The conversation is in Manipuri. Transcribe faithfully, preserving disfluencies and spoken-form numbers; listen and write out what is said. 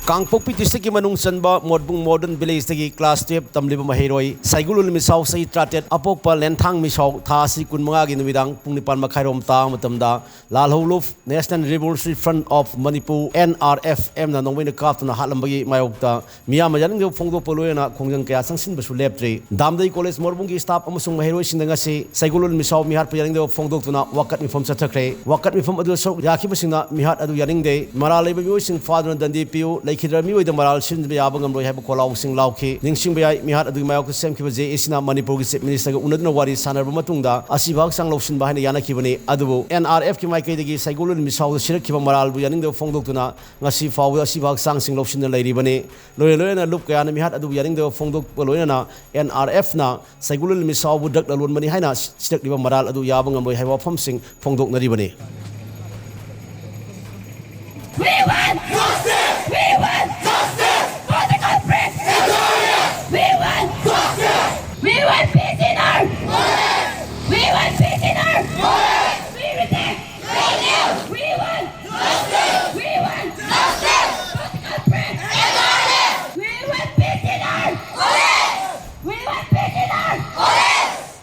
ꯀꯥꯡꯄꯣꯛꯄꯤ ꯗꯤꯁꯇ꯭ꯔꯤꯛꯀꯤ ꯃꯅꯨꯡ ꯆꯟꯕ ꯃꯣꯠꯕꯨꯡ ꯃꯣꯗꯔꯟ ꯚꯤꯂꯦꯖꯇꯒꯤ ꯀ꯭ꯂꯥꯁ ꯇꯨꯌꯦꯜꯞ ꯇꯝꯂꯤꯕ ꯃꯍꯩꯔꯣꯏ ꯁꯥꯏꯒꯨꯂꯨ ꯃꯤꯁꯥꯎ, ꯆꯍꯤ ꯇꯔꯥꯇꯔꯦꯠ, ꯑꯄꯣꯛꯄ ꯂꯦꯟꯊꯥꯡ ꯃꯤꯁꯥꯎ, ꯊꯥ ꯑꯁꯤ ꯀꯨꯟꯃꯉꯥꯒꯤ ꯅꯨꯃꯤꯗꯥꯡ ꯄꯨꯡ ꯅꯤꯄꯥꯟ ꯃꯈꯥꯏꯔꯣꯝ ꯇꯥꯕ ꯃꯇꯝꯗ ꯂꯥꯜꯍꯧꯂꯨꯞ National Revolutionary Front of Manipur, N R F M ꯅ ꯅꯣꯡꯃꯩꯅ ꯀꯥꯞꯇꯨꯅ ꯍꯥꯠꯂꯝꯕꯒꯤ ꯃꯥꯌꯣꯛꯇ ꯃꯤꯌꯥꯝꯅ ꯌꯥꯅꯤꯡꯗꯕ ꯐꯣꯡꯗꯣꯛꯄ ꯂꯣꯏꯅꯅ ꯈꯣꯡꯖꯪ ꯀꯌꯥ ꯆꯪꯁꯤꯟꯕꯁꯨ ꯂꯦꯞꯇ꯭ꯔꯤ꯫ ꯗꯥꯝꯗꯩ ꯀꯣꯂꯦꯖ ꯃꯣꯔꯕꯨꯡꯒꯤ ꯁ꯭ꯇꯥꯐ ꯑꯃꯁꯨꯡ ꯃꯍꯩꯔꯣꯏꯁꯤꯡꯅ ꯉꯁꯤ ꯁꯥꯏꯒꯨꯂꯨ ꯃꯤꯁꯥꯎ ꯃꯤꯍꯥꯠꯄ ꯌꯥꯅꯤꯡꯗꯕ ꯐꯣꯡꯗꯣꯛꯇꯨꯅ ꯋꯥꯀꯠ ꯃꯤꯐꯝ ꯆꯠꯊꯈ꯭ꯔꯦ꯫ ꯋꯥꯀꯠ ꯃꯤꯐꯝ ꯑꯗꯨꯗ ꯁꯔꯨꯛ ꯌꯥꯈꯤꯕꯁꯤꯡꯅ ꯃꯤꯍꯥꯠ ꯑꯗꯨ ꯌꯥꯅꯤꯡꯗꯦ, ꯃꯔꯥꯜ ꯂꯩꯕ ꯃꯤꯑꯣꯏꯁꯤꯡ ꯐꯥꯗꯨꯅ ꯗꯟꯗꯤ ꯄꯤꯌꯨ, ꯂꯩꯈꯤꯗ꯭ꯔꯕ ꯃꯤꯑꯣꯏꯗ ꯃꯔꯥꯜ ꯁꯤꯟꯕ ꯌꯥꯕ ꯉꯝꯂꯣꯏ ꯍꯥꯏꯕ ꯈꯣꯜꯂꯥꯎꯁꯤꯡ ꯂꯥꯎꯈꯤ꯫ ꯅꯤꯡꯁꯤꯡꯕ ꯌꯥꯏ, ꯃꯤꯍꯥꯠ ꯑꯗꯨꯒꯤ ꯃꯥꯌꯣꯛꯇ ꯁꯦꯝꯈꯤꯕ J A C ꯅ ꯃꯅꯤꯄꯨꯔꯒꯤ ꯆꯤꯐ ꯃꯤꯅꯤꯁꯇꯔꯒ ꯎꯅꯗꯨꯅ ꯋꯥꯔꯤ ꯁꯥꯟꯅꯔꯕ ꯃꯇꯨꯡꯗ ꯑꯁꯤꯕ ꯍꯛꯆꯥꯡ ꯂꯧꯁꯤꯟꯕ ꯍꯥꯏꯅ ꯌꯥꯅꯈꯤꯕꯅꯤ꯫ ꯑꯗꯨꯕꯨ N R F ꯀꯤ ꯃꯥꯏꯀꯩꯗꯒꯤ ꯁꯥꯏꯒꯨꯂꯨ ꯃꯤꯁꯥꯎꯗ ꯁꯤꯔꯛꯈꯤꯕ ꯃꯔꯥꯜꯕꯨ ꯌꯥꯅꯤꯡꯗꯕ ꯐꯣꯡꯗꯣꯛꯇꯨꯅ ꯉꯁꯤ ꯐꯥꯎꯕꯗ ꯑꯁꯤꯕ ꯍꯛꯆꯥꯡꯁꯤꯡ ꯂꯧꯁꯤꯟꯗꯨꯅ ꯂꯩꯔꯤꯕꯅꯤ꯫ ꯂꯣꯏꯅ ꯂꯣꯏꯅꯅ ꯂꯨꯞ ꯀꯌꯥꯅ ꯃꯤꯍꯥꯠ ꯑꯗꯨꯕꯨ ꯌꯥꯅꯤꯡꯗꯕ ꯐꯣꯡꯗꯣꯛꯄ ꯂꯣꯏꯅꯅ N R F ꯅ ꯁꯥꯏꯒꯨꯂꯨ ꯃꯤꯁꯥꯎꯕꯨ ꯗ꯭ꯔꯒ ꯂꯂꯣꯟꯕꯅꯤ ꯍꯥꯏꯅ ꯁꯤꯔꯛꯂꯤꯕ ꯃꯔꯥꯜ ꯑꯗꯨ ꯌꯥꯕ ꯉꯝꯂꯣꯏ ꯍꯥꯏꯕ ꯋꯥꯐꯝꯁꯤꯡ ꯐꯣꯡꯗꯣꯛꯅꯔꯤꯕꯅꯤ꯫